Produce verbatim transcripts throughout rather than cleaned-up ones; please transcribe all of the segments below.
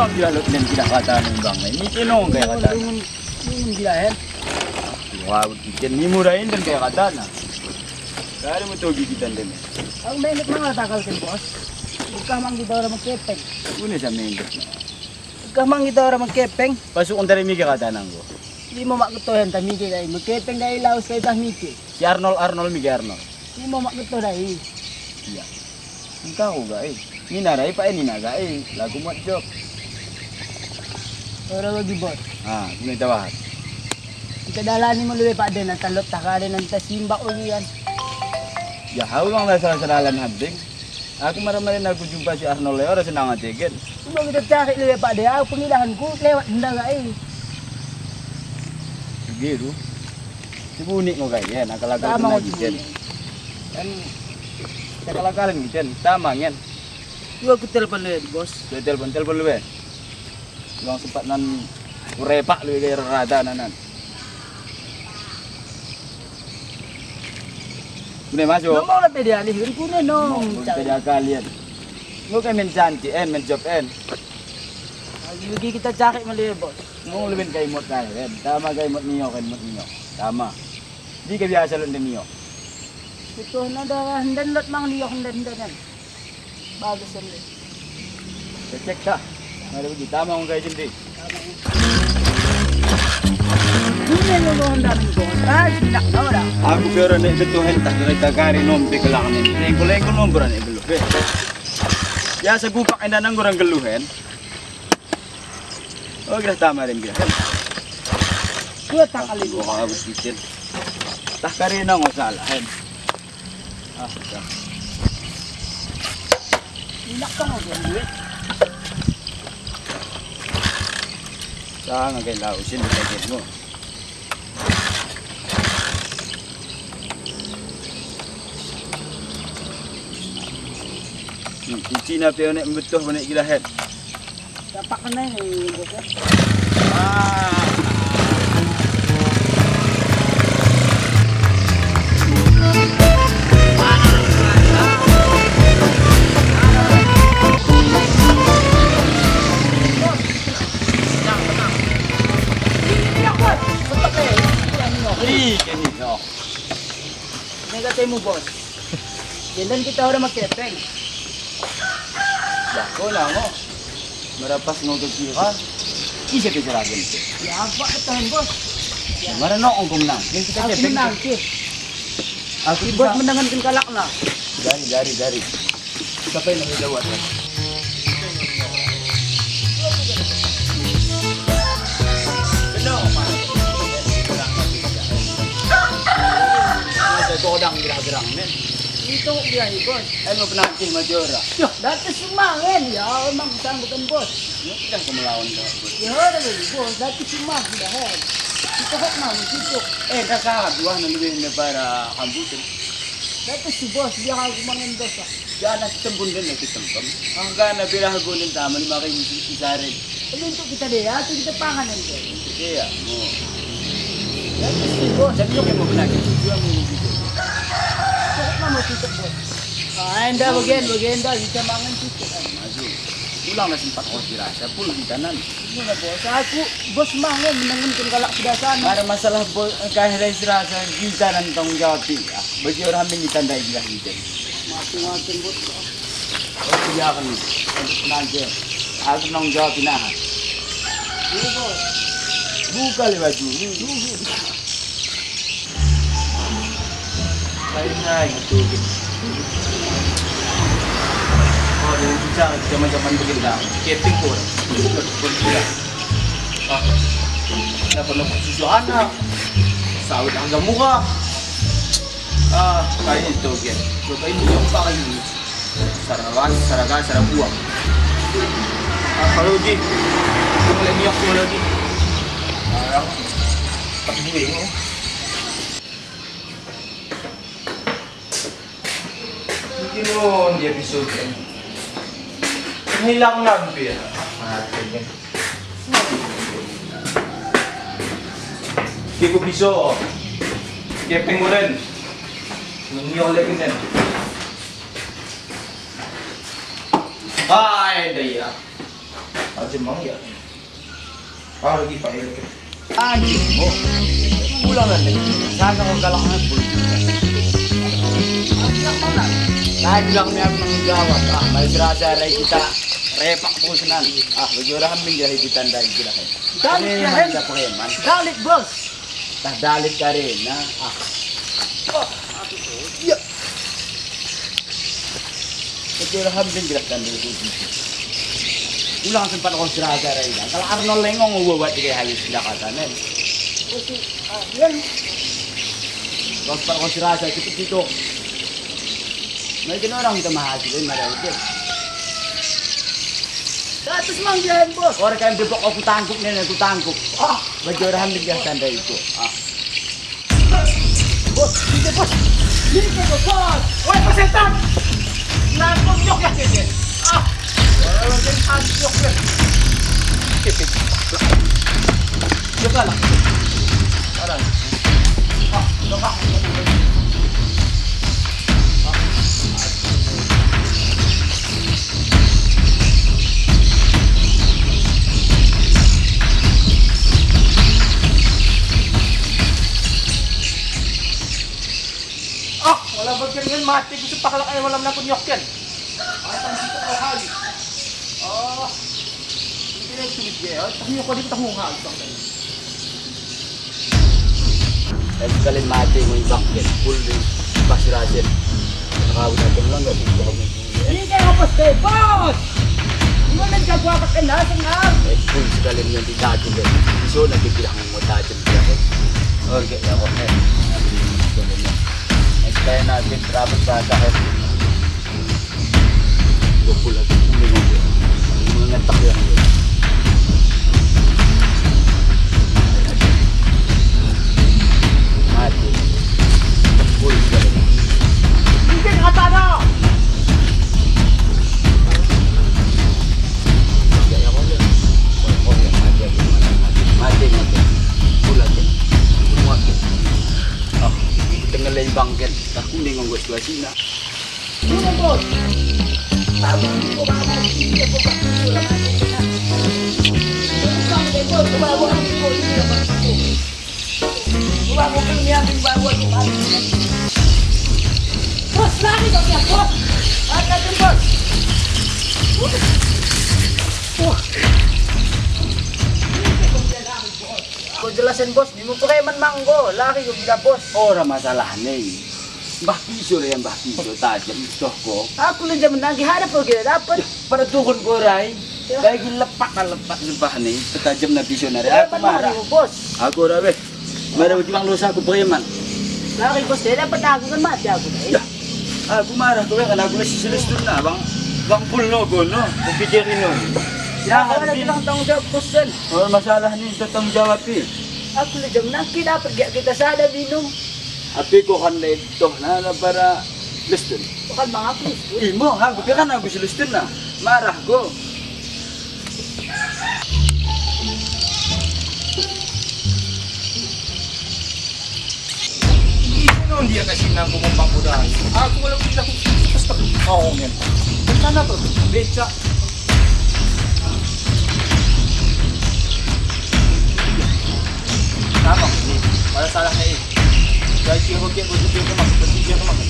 Bang, idah lot nden idah katana, Bang. Ini tenong kaya katana. Lungun, lungun idah, hen. Wah, iken ni mura enden kaya katana. Kari mo togi kita nden. Aku mengget mang takal ken, Bos. Uga mang kita oda mekepeng. Une sa mengget. Uga mang kita oda mekepeng. Pasuk entari mike katana nggo. Imo mak ketohen ta mike dai, mekepeng dai laus kai tah mike. Si Arnold, Arnold mike Arnold. Imo mak ketoh dai. Iya. Engkau ga, eh. Nina rai pa, eh, nina ga, eh. Lagu muat jok. Ora lagi, Bos. Ah, ini tawahan. Kita dalani mo lebe pakde, nanta lot tah kade, nanta simbak lagi kan. Ya, hau lang lah salah-salah dalan handing. Aku mara-mara aku jumpa si Arnold lewat, ora senang ate gen. Coba kita cari lebe pakde, aku pengidahanku lewat nda ga, eh. Begitu. Si Bunik ngo kai, ya, nakal-nakal lagi, Jen. Kan, nakal-nakalan, Jen. Tama, ngen. Dua ku telepon lebe, Bos. Dua telepon, telepon lebe. Ulang sempat nan kurepak lebe gaya rada nanan. Kune masuk. Ngomong lah pe dialih, kune nong. Ngomong pe diakalian. Ngo kai men janji, en, men job, en. Lagi-lagi kita cari melihat, Bos. Ngo leben kai mot kai, en. Tama kai mot nio, kai mot nio. Tama. Di kebiasa lot nden nio. Betul, nada nden lot mang nio, nden, nden, nden. Bagus, nden. Cek, cek, dah. Mari pergi, tama ngo kai sendiri. Ini lo lo nden, nden. Ah, sinak, tau dah. Aku kira nek betul, en, tak kira kagari nom pe kelang nen. Lengko-lengko nom berani belum, eh. Ya, segupak enda nang kurang geluh, en. Oh, gelah tama den, gelah. Dua takal ini. Oh, aku pikir. Tah karina ngo salah, hen. Ah, dah. Inak tong aja duit. Sang agen lau, sin agen ngo. Hmm, kucina pe onek mbetuh, onek gila het. Dapak kena ini, Bos, ya. Ah. Ih, kene, no. Ini katemu, Bos. Jenden kita ora mekepeng. Lah, kau namo? Merapas ngo ke kira. Ise pe seragen. Ya, apa ketahuan, Bos? Ya. Mara no engko menang. Yang kita kepeng. Aku menang, Ki. Aku bisa. Bos menanganken kalakna. Dari, dari, dari. Siapa yang lebih jauh, Adnan? Godang gerah-gerang, men. Itu dia, Bos. Eno penakih majora. Yoh, datu sumangen, ya, emang sanggup, Bos. Ini kita kemelawan, Bos. Ya, ada lagi, Bos. Datu sumah, sudah, Bos. Kita hok mau, situ. Eh, tak salah, dua, nang lebih daripada kampus. Datu si Bos, biar aku mangen, Bos, ah. Jana si Tembun den lagi tembem. Angkana bela hago den tama lima ribu si Saren. Ini untuk kita dea, atau kita pangan aja? Untuk dea, mo. Ya, terus si Bos. Jadi, oke, mo benaki. Dua minggu gitu. Cukup lama tutup, Bos. Ah, enda bagian, bagian enda bisa mangan tutup. Maju. Ulang lah sempat kau dirasa, pul kita nan. Gimana, Bos? Aku, Bos, mangen menanganken kalak pedasan. Mara masalah Bos, eh, kai rai serasa kita nan tanggung jawab, ya. Bagi orang min kita ndai jelas kita. Mati-mati, Bos. Oh, iya kan. Untuk tenaga. Aku tanggung jawab, nah. Iya, Bos. Buka lewat dulu. Baik, nah, gitu, gitu. Oh, dulu kita zaman-zaman begini dah. Keping pun. Ah, nggak pernah susu anak. Sawit harga murah. Ah, kayak itu, gitu. Coba ini, coba ini. Saraga, saraga, saraga buah. Apa lagi? Aku mulai miok dulu lagi. Sekarang, tak gue, oh. Mungkin, oh, dia bisa, kan? Hilang lampu, ya? Mati, kan? Dia kok bisa? Dia penguren. Nengok lagi, kan? Hai, dah ya. Jemang ya. Ah, lagi Pak Erik. Anjing, oh. Pulang kan, deh. Sana kau galak anak bulu. Nah, bilang ni aku nang gawat. Ah, mari serasa rai kita repak terus nan. Ah, bagi orang hambing kita tandai kita. Dalik, ya, Hen. Dalik, Bos. Tah dalik karena, ah. Oh, aku tuh. Iya. Kecil hambing gerak dan dulu. Ulang sempat kau serasa, Raina. Kalau Arnold lengong, gua buat tiga kali sudah kata, nen. Kau sempat kau serasa, cepet gitu. Nah, itu orang kita mahasiswa, nggak ada itu. Seratus mang dia, Bos. Orang kan depok aku tangkup, nen, aku tangkup. Ah, bagi orang hambing gerak dan itu. Ah. Bos, ini, Bos. Ini, Bos, Bos. Woi, persetan. Nah, konyok ya, Deden. Ah. Woi, woi, woi, konyok ya. Coba lah. Sekarang. Ah, coba. Ah, wala bagian ngen mati ku sepak lak ai malam nakun nyokken. Ai, tang kita kau hali. Ah, ini kira sulit ya, tang nyok kau di tang hali tang tadi. Em, sekalian mate ngo ibang ken, pul di Pasir Asin. Kau dah kemlang nggak bisa kau mengkuli, eh. Ini kayak apa sih, Bos? Gimana jago apa kena sengal? Eh, pul sekalian yang di kaki ken. Iso nanti bilang mau tajam dia, eh. Oh, enggak ya, kok, eh. Eh, sekalian nanti terapet bahasa, eh. Dua puluh lagi, puluh lagi. Mengetak ya. Mati. Puluh lagi. Mungkin kata ada. Mati, mati. Puluh lagi. Puluh lagi. Oh, tengah lembang kan. Tak kuning nggo situasina. Bos, lari kau ya, Bos. Angkat, Bos. Wah. Kau jelasin, Bos, ni mau preman manggo, lari kau gila, Bos. Ora masalah ni. Mbah Piso ya, Mbah Piso, tajem toh ko. Aku lejam nagi hadap ko gila dapet. Pada turun ko rai. Ya. Bagi lepak, lepak sempah ni, petajem na piso nari. Aku marah. Bos. Aku ora weh. Marah bagi bang dosa aku preman. Lari, Bos, dia dapet aku kan mati aku. Ya. Aku marah ko kan aku masih selestun na bang. Bang pul no gono, kupikir ino. Ya, aku ada bilang tanggung jawab, Bos, kan. Oh, masalah ni tanggung jawab i. Aku lejam nagi dapet gak kita sada minum. Ape ko kan le toh na, na bara lestun. Ko kan mang aku lestun. Imo, aku pe kan aku si lestun na. Marah ko. Isi non dia kasih nangku mumpang kuda. Aku kalau kita aku pas tak kau men. Rencana apa? Becak. Kenapa? Ni, pada salah ni. Jadi, dia pakai baju dia ke mana? Baju dia ke mana?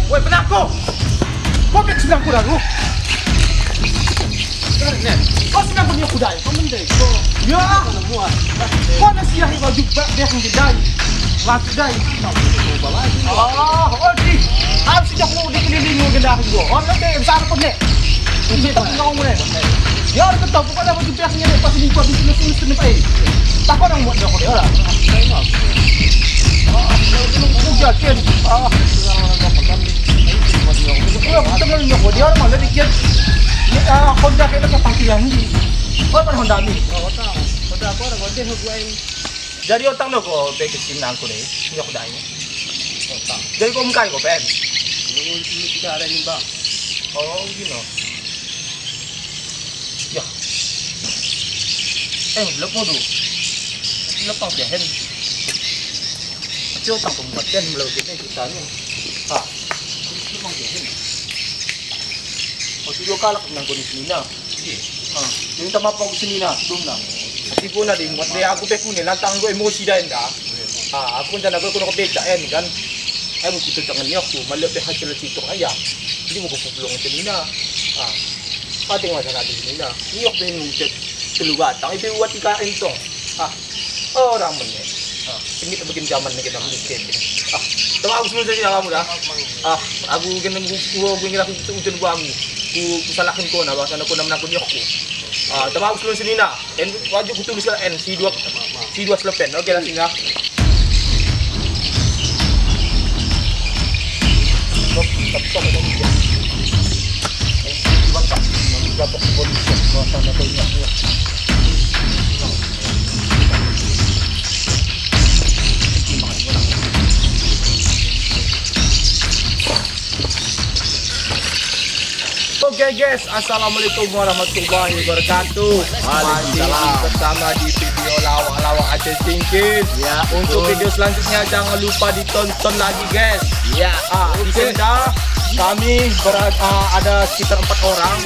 Woi, penako! Kau pek sedang kurang, lu? Kau sedang punya kuda, kau mendek, kau. Ya. Kau na siah kau jubak dia yang jedai. Laki dai. Oh, odi. Harus sejak mau dikelilingi gendang gua. Oh, nanti besar pun deh. Ini tak tahu mulai. Ya, orang ketahu pokoknya baju biasanya deh, pas di, pas di sini, sini, sini, Pak. Tak orang buat dia, kau dia orang. Udah, Ken. Ah. Iya, betul kan, nyok, dia orang mana dikit. Ini, ah, Honda kayak pakai parkiran ini. Oh, apa Honda ini? Oh, Honda. Honda apa, Honda gue ini. Jadi otang no ko pe kesin nangku deh, nyok dai. Otang. Jadi ko mengkai ko pen. Lu, lu tidak ada ini, Bang. Oh, gino. Ya. Eh, lep modu. Lep pang pia hen. Cocok pembuatan melautkan kita ni. Ha. Memang dia ni. Oh, si dua kalak nang kau ni senina. Ha. Jadi minta maaf aku senina, sebelum na. Tapi kau na deh, muat deh aku pe kune, lantang kau emosi dah enda. Ha, aku rencana kau kena kepecak en kan. Ai, buku tangan ni aku, malah pe hasil sitok ayah. Jadi buku pupulung senina. Ha. Pateng masa kaki senina. Ni aku pe ngucet telu batang, ipe buat ika entong. Ha. Orang meneh. Ha, sengit bikin zaman ni kita bikin. Ah, temaus mun senina kamu dah. Ah, aku kena ku, ku, ku ngira ku ucen ku aku. Ku, ku salahken kau na, bahasa kau na menakun yohku. Ah, temaus mun senina. En wajib ku tulis kan en si dua, si dua selepen. Oke lah senina. Oke guys, assalamualaikum warahmatullahi wabarakatuh. Waalaikumsalam. Masih bersama di video lawak-lawak Aceh Singkil. Ya, untuk betul. Video selanjutnya jangan lupa ditonton lagi guys. Ya. Ah, oke. Di sini kami berat, ah, ada sekitar empat orang,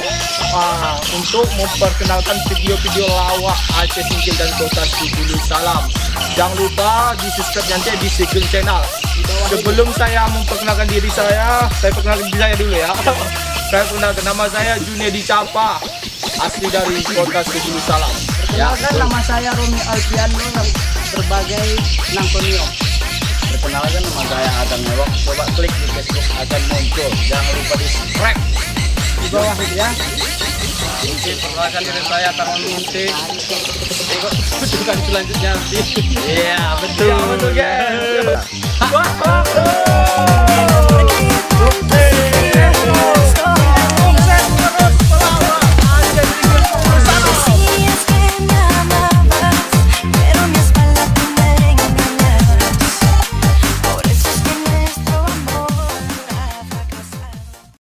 ah, untuk memperkenalkan video-video lawak Aceh Singkil dan Kota Sibulu Salam. Jangan lupa di-subscribe nanti di Singkil Channel. Sebelum saya memperkenalkan diri saya, saya perkenalkan diri saya dulu ya. Saya perkenalkan, nama saya Junedi Capa. Asli dari Kota Sibulu Salam. Ya, perkenalkan, betul. Nama saya Romi Alfian, sebagai nang koniok. Perkenalkan, nama saya Agan Mewak. Coba klik di Facebook, akan muncul. Jangan lupa di-subscribe. Di bawah itu ya. Oke, perkenalkan diri saya Tarwan Munti. Ikut kejutan selanjutnya nanti. Iya, betul. Iya, betul, guys.